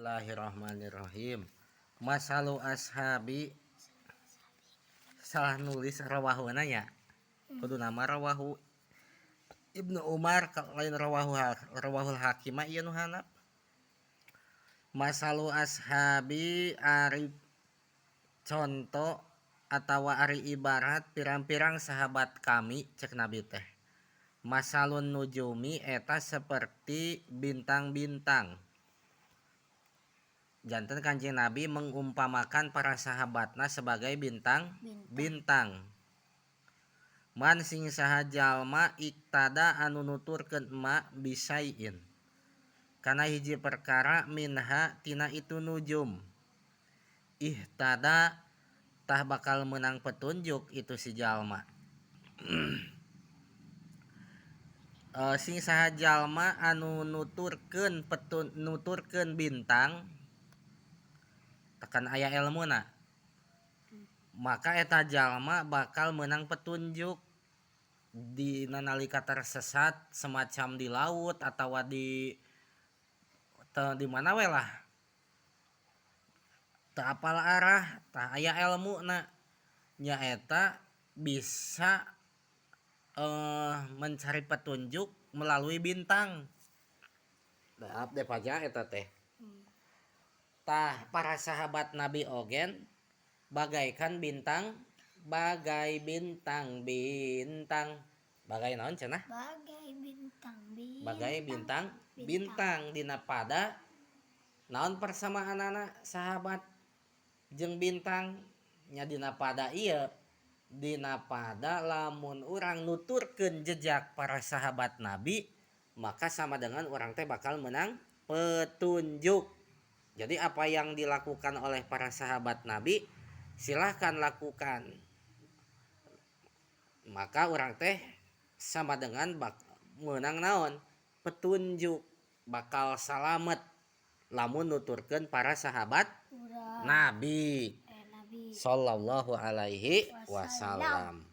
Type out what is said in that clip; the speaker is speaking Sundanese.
Bismillahirrahmanirrahim. Masalu ashabi, salah nulis rawahuna nya. Kudu nama rawahu Ibnu Umar, lain rawahu rawahul Hakim mah ieu nu handap. Masalu ashabi, ari conto atawa ari ibarat pirang-pirang sahabat kami, cek Nabi teh, masalun nujumi, eta seperti bintang-bintang. Janten Kanjeng Nabi mengumpamakan para sahabatna sebagai bintang bintang. Man, sing saha jalma, iqtada, anu nuturkeun ma bisyai'in kana hiji perkara, minha, tina itu nujum, ihtada, tah bakal menang petunjuk itu si jalma. Sing saha jalma anu nuturkeun petun nuturkeun bintang, tekan aya ilmuna, maka eta jalma bakal menang petunjuk di nalika tersesat, semacam di laut atau di mana we lah, teu apal arah. Tah, aya ilmu na nyaeta bisa mencari petunjuk melalui bintang. Maaf deh pajak eta teh. Tah, para sahabat Nabi ogen bagaikan bintang, bagai bintang bintang, bagai naon cenah? Bagai bintang bintang. Bagai bintang bintang. Dina pada naon persamaanana sahabat jeung bintang nya? Dina pada ieu, dina pada lamun urang nuturkeun jejak para sahabat Nabi, maka sama dengan urang teh bakal menang petunjuk. Jadi apa yang dilakukan oleh para sahabat Nabi, silahkan lakukan, maka urang teh sama dengan menang naon, petunjuk, bakal salamet lamun nuturkeun para sahabat Urang Nabi Nabi Sallallahu alaihi wasallam. wasallam.